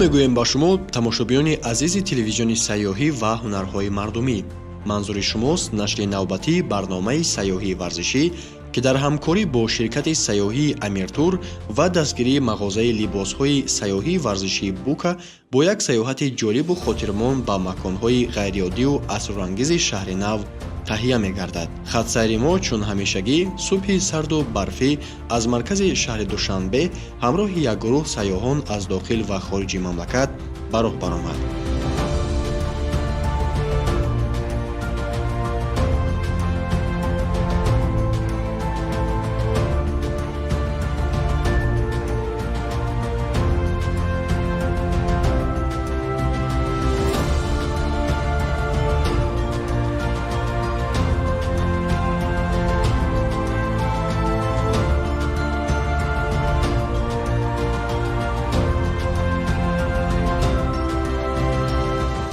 Мегӯем ба шумо, тамошобинони азизи телевизиони сайёҳӣ ва ҳунарҳои мардумӣ. Манзури шумост нашри навбатии барномаи сайёҳии варзишӣ, ки дар ҳамкорӣ бо ширкати сайёҳии Амиртур ва дастгирии мағозаи либосҳои сайёҳии варзишии Бука бо як сайёҳати ҷолибу хотирмон ба маконҳои ғайриоддию асрорангези шаҳри нав таҳия мегардад. Хатсайри мо, чун ҳамешагӣ, субҳи сарду барфӣ аз маркази шаҳри Душанбе ҳамроҳи як гурӯҳ сайёҳон аз дохил ва хориҷи мамлакат ба роҳ баромад.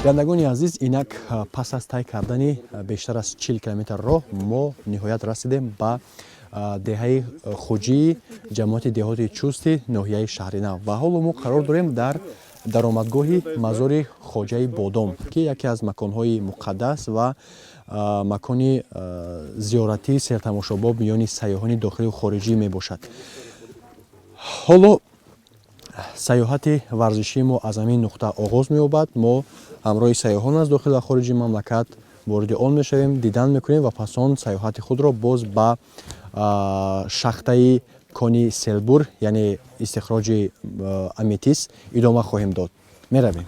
Бинандагони азиз, инак пас аз тай кардани бештар аз 40 километр роҳ мо ниҳоят расидем ба деҳаи Хуҷии ҷамоати деҳоти Чусти ноҳияи Шаҳринав ва ҳоло мо қарор дорем дар даромадгоҳи мазори Хоҷаи Бодом, ки яке аз маконҳои муқаддас ва макони зиёратии сертамошобоб миёни сайёҳони дохилию хориҷӣ мебошад. Ҳоло сайёҳати варзишии мо аз ҳамин нуқта оғоз меёбад. Мо ҳамроҳи сайёҳон аз дохил ва хориҷи мамлакат вориди он мешавем, дидан мекунем ва пас он сайёҳати худро боз ба шахтаи кони Селбур, яъне истихроҷи аметист, идома хоҳем дод. Меравем.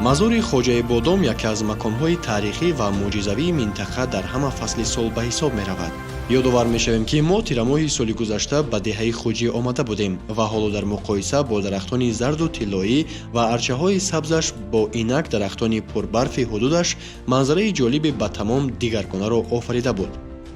Мазори Хоҷаи Бодом яке аз маконҳои таърихӣ ва мӯъҷизавии минтақа дар ҳама фасли сол ба ҳисоб меравад. Ёдовар мешавем, ки мо тирамоҳи соли гузашта ба деҳаи Хуҷӣ омада будем ва ҳоло дар муқоиса бо дарахтони зарду тиллоӣ ва арчаҳои сабзаш бо инак дарахтони пурбарфи ҳудудаш манзараи ҷолиби ба тамом дигаргунаро офарида буд.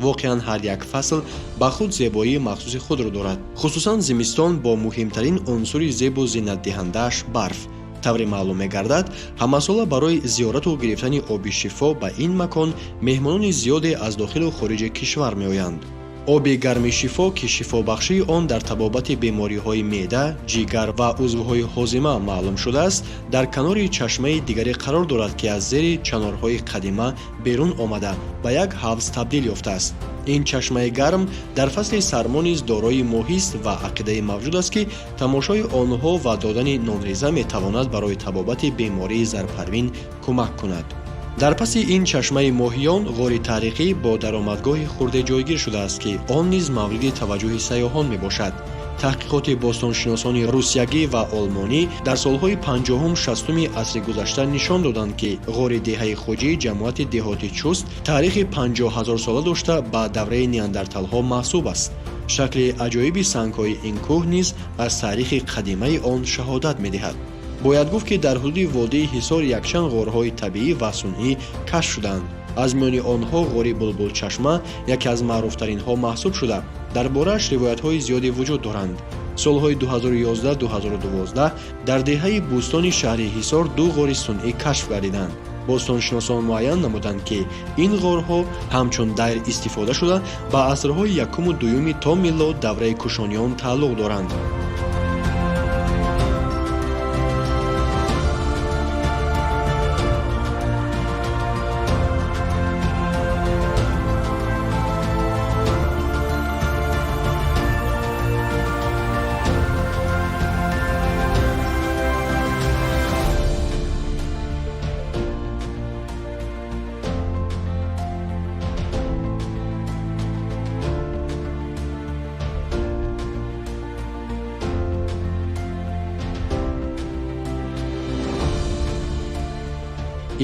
Воқеан, ҳар як фасл ба худ зебоии махсуси худро дорад, хусусан зимистон бо муҳимтарин унсури зебу зинатдиҳандааш барф. Тавре маълум мегардад, ҳамасола барои зиёрату гирифтани оби шифо ба ин макон меҳмонони зиёде аз дохилу хориҷи кишвар меоянд. Оби гарми шифо, ки шифобахшии он дар табобати бемориҳои меъда, ҷигар ва узвҳои ҳозима маълум шудааст, дар канори чашмаи дигаре қарор дорад, ки аз зери чанорҳои қадима берун омада, ба як ҳавз табдил ёфтааст. Ин чашмаи гарм дар фасли сармо низ дорои моҳист ва ақидаи мавҷуд аст, ки тамошои онҳо ва додани нонреза метавонад барои табобати бемории зарпарвин кӯмак кунад. Дар паси ин чашмаи моҳиён ғори таърихӣ бо даромадгоҳи хурде ҷойгир шудааст, ки он низ мавриди таваҷҷӯҳи сайёҳон мебошад. Таҳқиқоти бостоншиносони русиягӣ ва олмонӣ дар солҳои 50-ум, 60-уми асри гузашта нишон доданд, ки ғори деҳаи Хуҷӣ ҷамоати деҳоти Чуст таърихи 50 000-сола дошта, ба давраи неандерталҳо маҳсуб аст. Шакли аҷоиби сангҳои ин кӯҳ низ аз таърихи қадимаи он шаҳодат медиҳад. Бояд гуфт, ки дар ҳудуди водии Ҳисор якчанд ғорҳои табиӣ ва сунъӣ кашф шуданд. Аз миёни онҳо ғори Булбулчашма яке аз маъруфтаринҳо маҳсуб шуда, дар борааш ривоятҳои зиёде вуҷуд доранд. Солҳои 2011-2012 дар деҳаи Бӯстони шаҳри Ҳисор ду ғори сунъӣ кашф гардиданд. Бостоншиносон муайян намуданд, ки ин ғорҳо ҳамчун дайр истифода шуда, ба асрҳои якуму дуюми то милод, давраи кушониён тааллуқ доранд.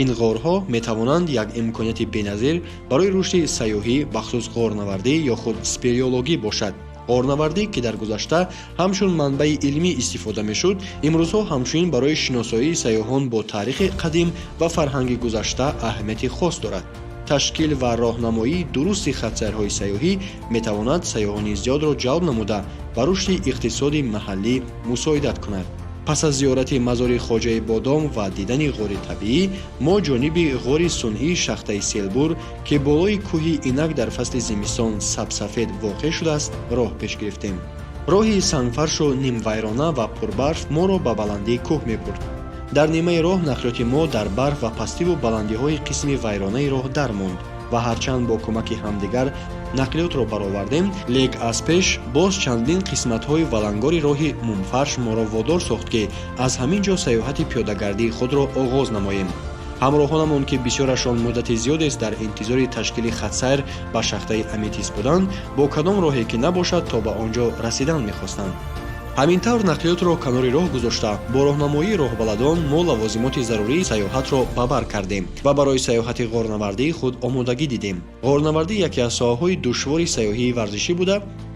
Ин ғорҳо метавонанд як имконияти беназир барои рушди сайёҳӣ, бахусус ғорнавардӣ ё худ спелеологӣ бошад. Ғорнавардӣ, ки дар гузашта ҳамчун манбаи илмӣ истифода мешуд, имрӯзҳо ҳамчунин барои шиносоии сайёҳон бо таърихи қадим ва фарҳанги гузашта аҳамияти хос дорад. Ташкил ва роҳнамоии дурусти хатсайрҳои сайёҳӣ метавонад сайёҳони зиёдро ҷалб намуда, ба рушди иқтисоди маҳаллӣ мусоидат кунад. Пас аз зиёрати мазори Хоҷаи Бодом ва дидани ғори табиӣ, мо ҷониби ғори сунъии шахтаи Селбур, ки болои кӯҳи Инак дар фасли зимистон сабсафед воқеъ шудааст, роҳ пеш гирифтем. Роҳи сангфаршу нимвайрона ва пурбарф моро ба баландии кӯҳ мебурд. Дар нимаи роҳ нақлиёти мо дар барф ва пастиву баландиҳои қисми вайронаи роҳ дармонд ва ҳарчанд бо кӯмаки ҳамдигар нақлиётро баровардем, лек аз пеш боз чандин қисматҳои валангори роҳи мумфарш моро водор сохт, ки аз ҳамин ҷо сайёҳати пиёдагардии худро оғоз намоем. Ҳамроҳонамон, ки бисёрашон муддати зиёдест дар интизори ташкили хатсайр ба шахтаи Аметист буданд, бо кадом роҳе ки набошад, то ба он ҷо расидан мехостанд. Ҳамин тавр нақлиётро канори роҳ гузошта, бо роҳнамоии роҳбаладон мо лавозимоти зарурии сайёҳатро ба бар кардем ва барои сайёҳати ғорнавардии худ омодагӣ дидем. Ғорнавардӣ яке аз соҳаҳои душвори сайёҳии варзишӣ буда,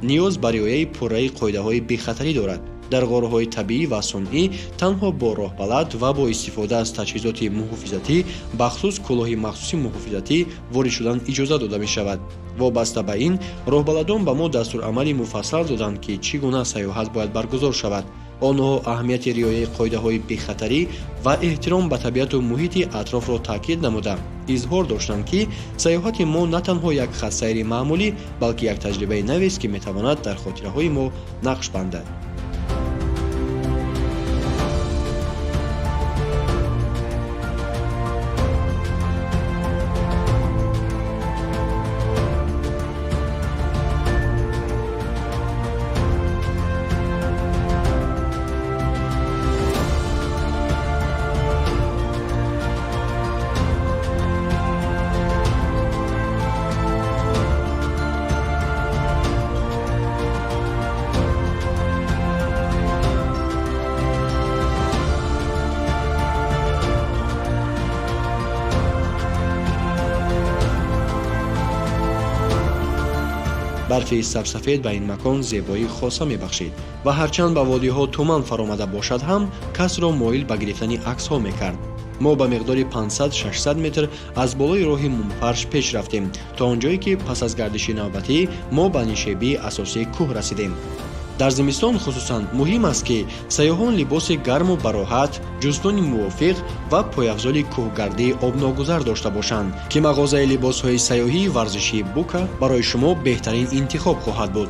ниёз ба риояи пурраи қоидаҳои бехатарӣ дорад. Дар ғорҳои табиӣ ва сунъӣ танҳо бо роҳбалад ва бо истифода аз таҷҳизоти муҳофизатӣ, бахусус кӯлоҳи махсуси муҳофизатӣ, ворид шудан иҷоза дода мешавад. Вобаста ба ин, роҳбаладон ба мо дастурамали муфассал доданд, ки чӣ гуна сайёҳат бояд баргузор шавад. Онҳо аҳамияти риояи қоидаҳои бехатарӣ ва эҳтиром ба табиату муҳити атрофро таъкид намуда, изҳор доштанд, ки сайёҳати мо на танҳо як хатсайри маъмулӣ, балки як таҷрибаи навест, ки метавонад дар хотираҳои мо нақш бандад. Барфи сабсафед ба ин макон зебоии хоса мебахшид ва ҳарчанд ба водиҳо туман фаромада бошад ҳам, касро моил ба гирифтани аксҳо мекард. Мо ба миқдори 500-600 метр аз болои роҳи мумфарш пеш рафтем, то он ҷое ки пас аз гардиши навбатӣ мо ба нишебии асосии кӯҳ расидем. Дар зимистон хусусан муҳим аст, ки сайёҳон либоси гарму бароҳат, ҷуздони мувофиқ ва пойафзоли кӯҳгардии обногузар дошта бошанд, ки мағозаи либосҳои сайёҳии варзишии Бука барои шумо беҳтарин интихоб хоҳад буд.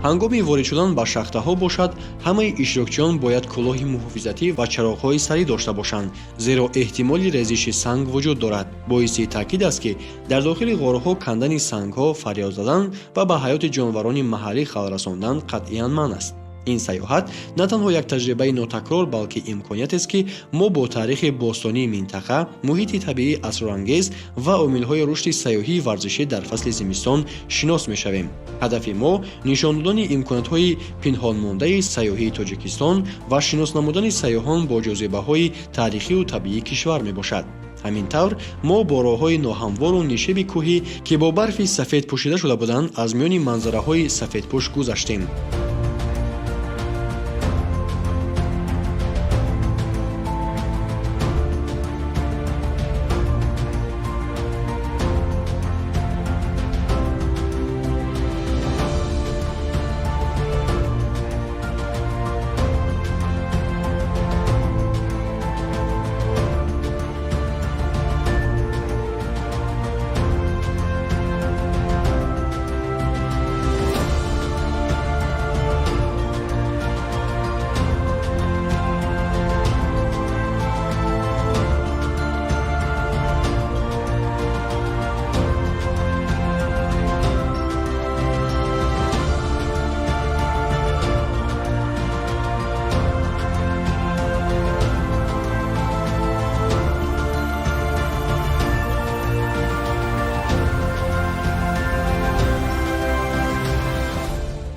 Ҳангоми ворид шудан ба шахтаҳо бошад, ҳамаи иштирокчиён бояд кӯлоҳи муҳофизатӣ ва чароғҳои сарӣ дошта бошанд, зеро эҳтимоли резиши санг вуҷуд дорад. Боиси таъкид аст, ки дар дохили ғорҳо кандани сангҳо, фарёд задан ва ба ҳаёти ҷонварони маҳаллӣ халал расондан қатъиян манъ аст. Ин сайёҳат на танҳо як таҷрибаи нотакрор, балки имкониятест, ки мо бо таърихи бостонии минтақа, муҳити табиии асрорангез ва омилҳои рушди сайёҳии варзишӣ дар фасли зимистон шинос мешавем. Ҳадафи мо нишон додани имкониятҳои пинҳонмондаи сайёҳии Тоҷикистон ва шинос намудани сайёҳон бо ҷозибаҳои таърихию табиии кишвар мебошад. Ҳамин тавр мо бо роҳҳои ноҳамвору нишеби кӯҳӣ, ки бо барфи сафед пӯшида шуда буданд, аз миёни манзараҳои сафедпӯш гузаштем.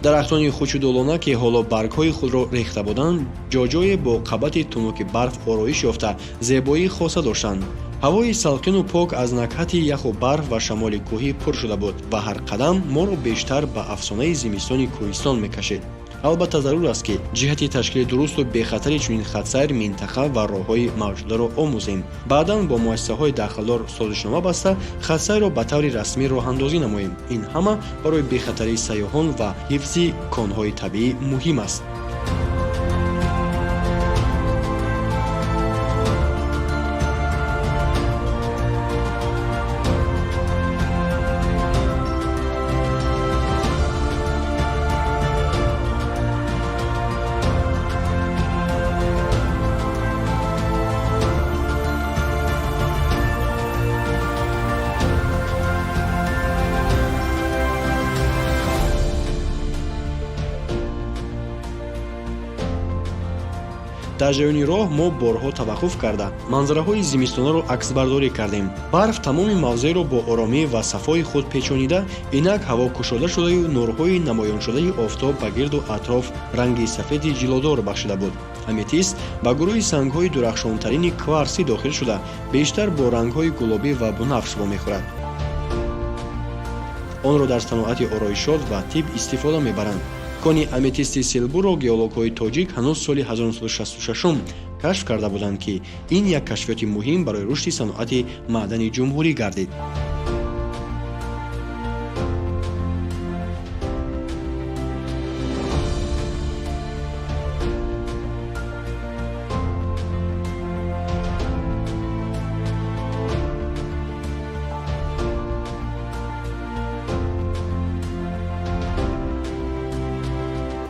Дарахтони хучудолона, ки ҳоло баргҳои худро рехта буданд, ҷоҷое бо қабати тунуки барф ороиш ёфта, зебоии хоса доштанд. Ҳавои салқину пок аз накҳати яху барф ва шамоли кӯҳӣ пур шуда буд ва ҳар қадам моро бештар ба афсонаи зимистони кӯҳистон мекашид. Албатта, зарур аст, ки ҷиҳати ташкили дурусту бехатари чунин хатсайр минтақа ва роҳҳои мавҷударо омӯзем. Баъдан бо муассисаҳои дахлдор созишнома баста, хатсайрро ба таври расмӣ роҳандозӣ намоем. Ин ҳама барои бехатарии сайёҳон ва ҳифзи конҳои табиӣ муҳим аст. Дар ҷараёни роҳ мо борҳо таваққуф карда, манзараҳои зимистонаро аксбардорӣ кардем. Барф тамоми мавзеъро бо оромӣ ва сафои худ печонида, инак ҳаво кушода шудаю нурҳои намоёншудаи офтоб ба гирду атроф ранги сафеди ҷилодор бахшида буд. Аметист ба гурӯҳи сангҳои дурахшонтарини кварсӣ дохил шуда, бештар бо рангҳои гулобӣ ва бунафш вомехӯрад. Онро дар саноати ороишот ва тиб истифода мебаранд. Кони аметисти Селбурро геологҳои тоҷик ҳанӯз соли 1966 кашф карда буданд, ки ин як кашфиёти муҳим барои рушди саноати маъдани ҷумҳурӣ гардид.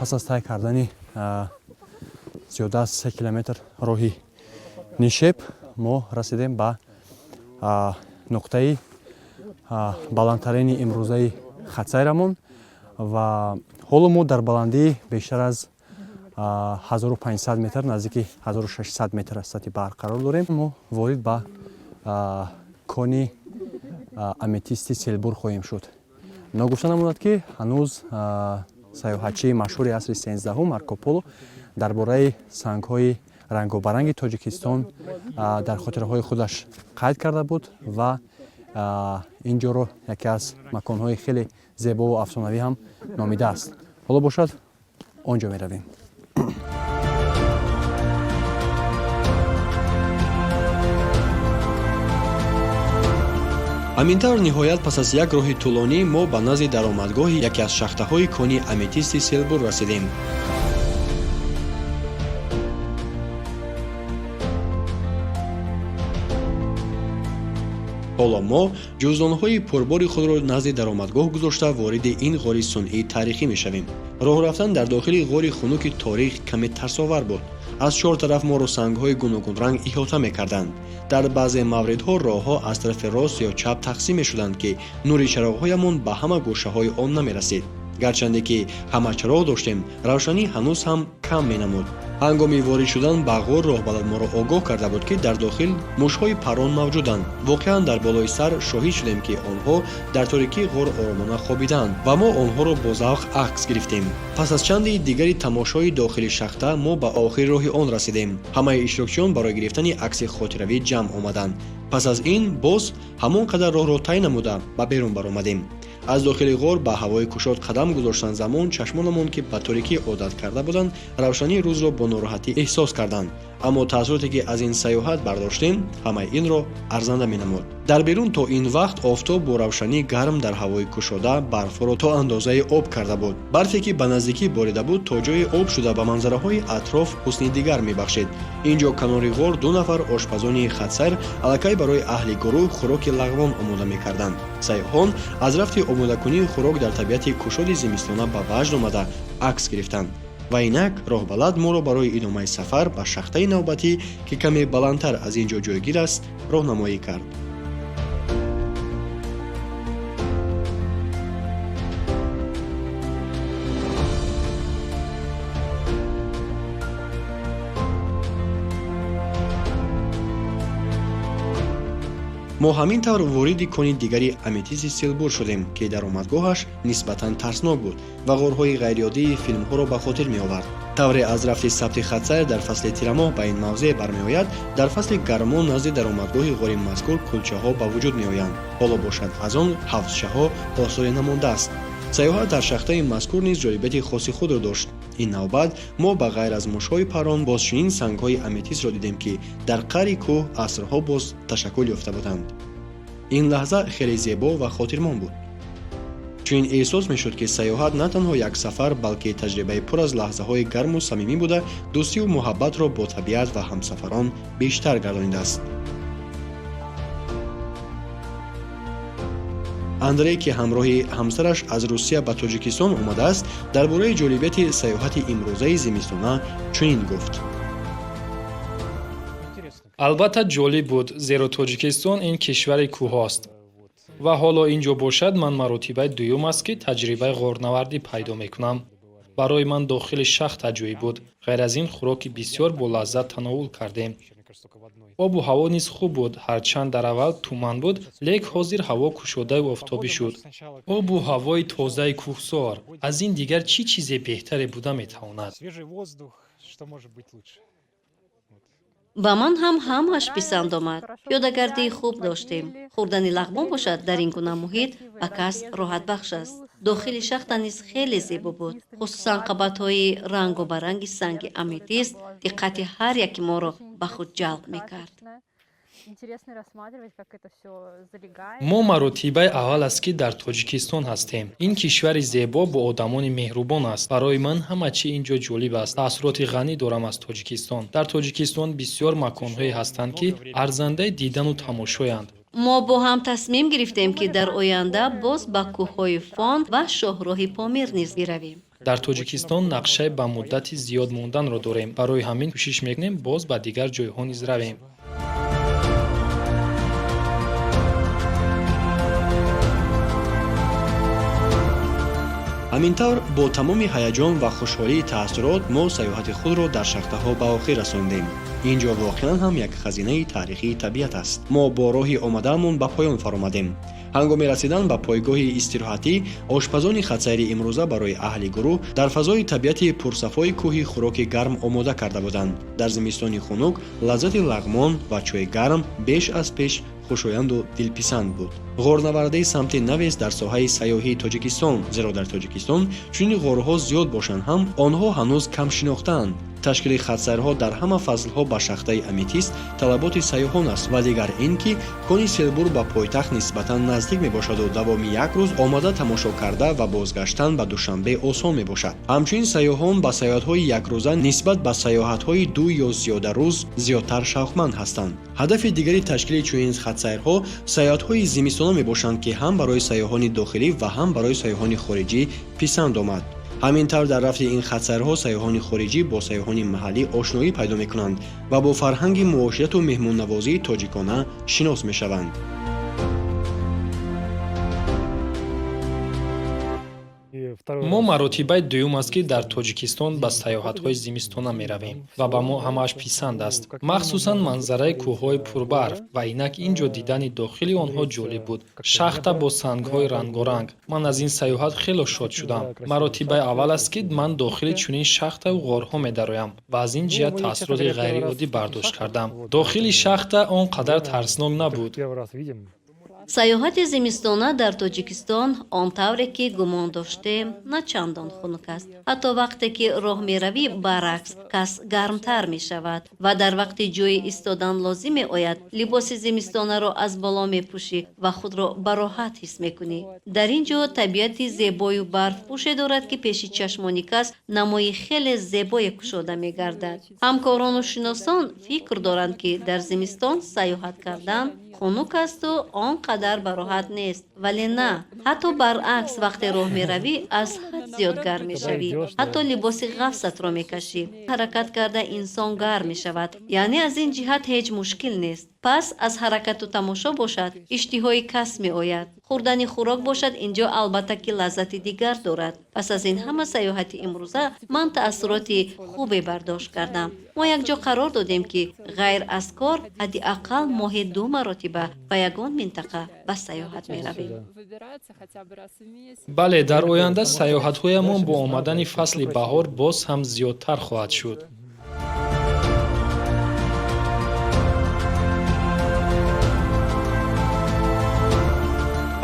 Пас аз тай кардани зиёда аз 3 километр роҳи нишеб мо расидем ба нуқтаи баландтарини имрӯзаи хатсайрамон ва ҳоло мо дар баландии бештар аз 1500 метр, наздики 1600 метр аз сатҳи баҳр қарор дорем. Мо ворид ба кони аметисти Селбур хоҳем шуд. Ногуфта намонад, ки ҳанӯз сайёҳатчии машҳури асри 13-ум Марко Поло дар бораи сангҳои рангобаранги Тоҷикистон дар хотираҳои худаш қайд карда буд ва ин ҷоро яке аз маконҳои хеле зебову афсонавӣ ҳам номидааст. Ҳоло бошад, он ҷо меравем. Ҳамин тавр, ниҳоят, пас аз як роҳи тӯлонӣ мо ба назди даромадгоҳи яке аз шахтаҳои кони аметисти Селбур расидем. Ҳоло мо ҷуздонҳои пурбори худро назди даромадгоҳ гузошта, вориди ин ғори сунъии таърихӣ мешавем. Роҳ рафтан дар дохили ғори хунуки торих каме тарсовар буд. Аз чор тараф моро сангҳои гуногунранг иҳота мекарданд. Дар баъзе мавридҳо роҳҳо аз тарафи рост ё чап тақсим мешуданд, ки нури чароғҳоямон ба ҳама гӯшаҳои он намерасид. Гарчанде ки ҳама чароғ доштем, равшанӣ ҳанӯз ҳам кам менамуд. Ҳангоми ворид шудан ба ғор роҳбалад моро огоҳ карда буд, ки дар дохил мушҳои парон мавҷуданд. Воқеан, дар болои сар шоҳид шудем, ки онҳо дар торикии ғор оромона хобидаанд ва мо онҳоро бо завқ акс гирифтем. Пас аз чанде дигари тамошои дохили шахта мо ба охири роҳи он расидем. Ҳамаи иштирокчиён барои гирифтани акси хотиравӣ ҷамъ омаданд. Пас аз ин боз ҳамон қадар роҳро тай намуда, ба берун баромадем. Аз дохили ғор ба ҳавои кушод қадам гузоштан замон чашмонамон, ки ба торикӣ одат карда буданд, равшании рӯзро бо нороҳатӣ эҳсос карданд. Аммо таассуроте, ки аз ин сайёҳат бардоштем, ҳамаи инро арзанда менамуд. Дар берун то ин вақт офтоб бо равшании гарм дар ҳавои кушода барфҳоро то андозаи об карда буд. Барфе, ки ба наздикӣ борида буд, то ҷое об шуда, ба манзараҳои атроф ҳусни дигар мебахшид. Ин ҷо канори ғор ду нафар ошпазони хатсайр аллакай барои аҳли гурӯҳ хӯроки лағвон омода мекарданд. Сайёҳон аз рафти омодакунии хӯрок дар табиати кушоди зимистона ба ваҷд омада, акс гирифтанд ва инак роҳбалад моро барои идомаи сафар ба шахтаи навбатӣ, ки каме баландтар аз ин ҷо ҷойгир аст, роҳнамоӣ кард. Мо ҳамин тавр вориди кони дигари аметисти Селбур шудем, ки даромадгоҳаш нисбатан тарснок буд ва ғорҳои ғайриоддии филмҳоро ба хотир меовард. Тавре аз рафти сабти хатсайр дар фасли тирамоҳ ба ин мавзеъ бармеояд, дар фасли гармо назди даромадгоҳи ғори мазкур кӯлчаҳо ба вуҷуд меоянд. Ҳоло бошад, аз он ҳавзчаҳо осоре намондааст. Сайёҳат дар шахтаи мазкур низ ҷолибияти хоси худро дошт. Ин навбат мо ба ғайр аз мушҳои парон боз чунин сангҳои аметистро дидем, ки дар қаъри кӯҳ асрҳо боз ташаккул ёфта буданд. Ин лаҳза хеле зебо ва хотирмон буд. Чунин эҳсос мешуд, ки сайёҳат на танҳо як сафар, балки таҷрибаи пур аз лаҳзаҳои гарму самимӣ буда, дӯстию муҳаббатро бо табиат ва ҳамсафарон бештар гардонидааст. Андрей, ки ҳамроҳи ҳамсараш аз Русия ба Тоҷикистон омадааст, дар бораи ҷолибияти сайёҳати имрӯзаи зимистона чунин гуфт. Албатта, ҷолиб буд, зеро Тоҷикистон ин кишвари кӯҳҳост ва ҳоло ин ҷо бошад, ман маротибаи дуюм аст, ки таҷрибаи ғорнавардӣ пайдо мекунам. Барои ман дохили шахт аҷоиб буд. Ғайр аз ин, хӯроки бисёр болаззат тановул кардем. Обу ҳаво низ хуб буд. Ҳарчанд дар аввал туман буд, лек ҳозир ҳаво кушодаю офтобӣ шуд. Обу ҳавои тозаи кӯҳсор, аз ин дигар чӣ чизе беҳтаре буда метавонад? Ба ман ҳам ҳамааш писанд омад. Пиёдагардии хуб доштем. Хӯрдани лағмон бошад, дар ин гуна муҳит ба кас роҳатбахш аст. Дохили шахта низ хеле зебо буд. Хусусан қабатҳои рангобаранги санги аметист диққати ҳар яки моро ба худ ҷалб мекард. Мо маротибаи аввал аст, ки дар Тоҷикистон ҳастем. Ин кишвари зебо бо одамони меҳрубон аст. Барои ман ҳама чи ин ҷо ҷолиб аст. Таассуроти ғанӣ дорам аз Тоҷикистон. Дар Тоҷикистон бисёр маконҳое ҳастанд, ки арзандаи дидану тамошоянд. Мо бо ҳам тасмим гирифтем, ки дар оянда боз ба кӯҳҳои Фон ва шоҳроҳи Помир низ биравем. Дар Тоҷикистон нақшаи ба муддати зиёд монданро дорем. Барои ҳамин кӯшиш мекунем, боз ба дигар ҷойҳо низ равем. Ҳамин тавр, бо тамоми ҳаяҷон ва хушҳолии таассурот мо сайёҳати худро дар шахтаҳо ба охир расондем. Ин ҷо воқеан ҳам як хазинаи таърихии табиат аст. Мо бо роҳи омадаамон ба поён фаромадем. Ҳангоми расидан ба пойгоҳи истироҳатӣ, ошпазони хатсайри имрӯза барои аҳли гурӯҳ дар фазои табиати пурсафои кӯҳи хӯроки гарм омода карда буданд. Дар зимистони хунук лаззати лағмон ва чойи гарм беш аз пеш хушоянду дилписанд буд. Ғорнавардаи самти навест дар соҳаи сайёҳии Тоҷикистон, зеро дар Тоҷикистон чунин ғорҳо зиёд бошанд ҳам, онҳо ҳанӯз кам шинохтаанд. Ташкили хатсайрҳо дар ҳама фаслҳо ба шахтаи аметист талаботи сайёҳон аст ва дигар ин ки кони Селбур ба пойтахт нисбатан наздик мебошаду давоми як рӯз омада, тамошо карда ва бозгаштан ба Душанбе осон мебошад. Ҳамчунин сайёҳон ба сайёҳатҳои якрӯза нисбат ба сайёҳатҳои ду ё зиёда рӯз зиёдтар шавқманд ҳастанд. Ҳадафи дигари ташкили чунин хатсайрҳо сайёҳатҳои зимистона мебошанд, ки ҳам барои сайёҳони дохилӣ ва ҳам барои сайёҳони хориҷӣ писанд омад. Ҳамин тавр, дар рафти ин хатсайрҳо сайёҳони хориҷӣ бо сайёҳони маҳаллӣ ошноӣ пайдо мекунанд ва бо фарҳанги муоширату меҳмоннавозии тоҷикона шинос мешаванд. Мо маротибаи дуюм аст, ки дар Тоҷикистон ба сайёҳатҳои зимистона меравем ва ба мо ҳамааш писанд аст, махсусан манзараи кӯҳҳои пурбарф ва инак ин ҷо дидани дохили онҳо ҷолиб буд. Шахта бо сангҳои рангоранг. Ман аз ин сайёҳат хело шод шудам. Маротибаи аввал аст, ки ман дохили чунин шахтаву ғорҳо медароям ва аз ин ҷиҳат таассуроти ғайриоддӣ бардошт кардам. Дохили шахта он қадар тарснок набуд. Сайёҳати зимистона дар Тоҷикистон он тавре ки гумон доштем, на чандон хунук аст. Ҳатто вақте ки роҳ меравӣ, баръакс, кас гармтар мешавад ва дар вақти ҷои истодан лозим меояд, либоси зимистонаро аз боло мепӯшӣ ва худро бароҳат ҳис мекунӣ. Дар ин ҷо табиати зебою барфпӯше дорад, ки пеши чашмони кас намои хеле зебое кушода мегардад. Ҳамкорону шиносон фикр доранд, ки дар зимистон сайёҳат кардан хунук асту он қадар бароҳат нест, вале на, ҳатто баръакс, вақте роҳ меравӣ, аз ҳад зиёд гарм мешавӣ, ҳатто либоси ғафсатро мекашӣ. Ҳаракат карда инсон гарм мешавад, яъне аз ин ҷиҳат ҳеҷ мушкил нест. Пас аз ҳаракату тамошо бошад, иштиҳои кас меояд. Хӯрдани хӯрок бошад, ин ҷо албатта ки лаззати дигар дорад. Пас аз ин ҳама сайёҳати имрӯза ман таассуроти хубе бардошт кардам. Мо якҷо қарор додем, ки ғайр аз кор ҳадди ақал моҳе ду маротиба ба ягон минтақа ба сайёҳат меравем. Бале, дар оянда сайёҳатҳоямон бо омадани фасли баҳор боз ҳам зиёдтар хоҳад шуд.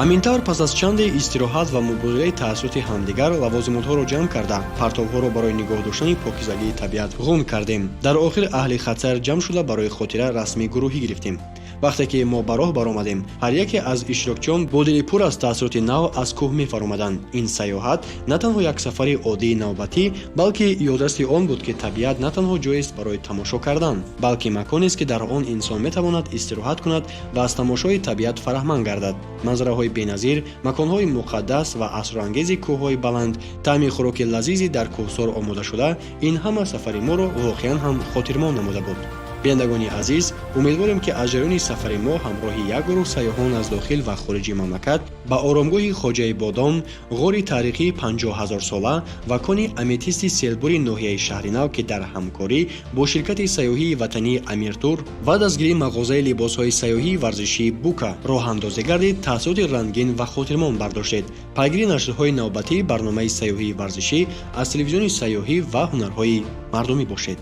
Ҳамин тавр, пас аз чанде истироҳат ва мубодилаи таассуроти ҳамдигар, лавозимотҳоро ҷамъ карда, партовҳоро барои нигоҳ доштани покизагии табиат ғун кардем. Дар охир аҳли хатсайр ҷамъ шуда, барои хотира расми гурӯҳӣ гирифтем. Вақте ки мо ба роҳ баромадем, ҳар яке аз иштирокчиён бо дили пур аз таассуроти нав аз кӯҳ мефаромаданд. Ин сайёҳат на танҳо як сафари оддии навбатӣ, балки ёдрасти он буд, ки табиат на танҳо ҷоест барои тамошо кардан, балки маконест, ки дар он инсон метавонад истироҳат кунад ва аз тамошои табиат фараҳманд гардад. Манзараҳои беназир, маконҳои муқаддас ва асрорангези кӯҳҳои баланд, таъми хӯроки лазизи дар кӯҳсор омодашуда, ин ҳама сафари моро воқеан ҳам хотирмон намуда буд. Бинандагони азиз, умедворем, ки аз ҷараёни сафари мо ҳамроҳи як гурӯҳ сайёҳон аз дохил ва хориҷи мамлакат ба оромгоҳи Хоҷаи Бодом, ғори таърихии 50 000-сола ва кони аметисти селбури ноҳияи Шаҳринав, ки дар ҳамкорӣ бо ширкати сайёҳии ватании Амиртур ва дастгирии мағозаи либосҳои сайёҳии варзишии Бука роҳандозӣ гардид, таассуроти рангин ва хотирмон бардоштед. Пайгири нашрҳои навбатии барномаи сайёҳии варзишӣ аз телевизиони сайёҳӣ ва ҳунарҳои мардумӣ бошед.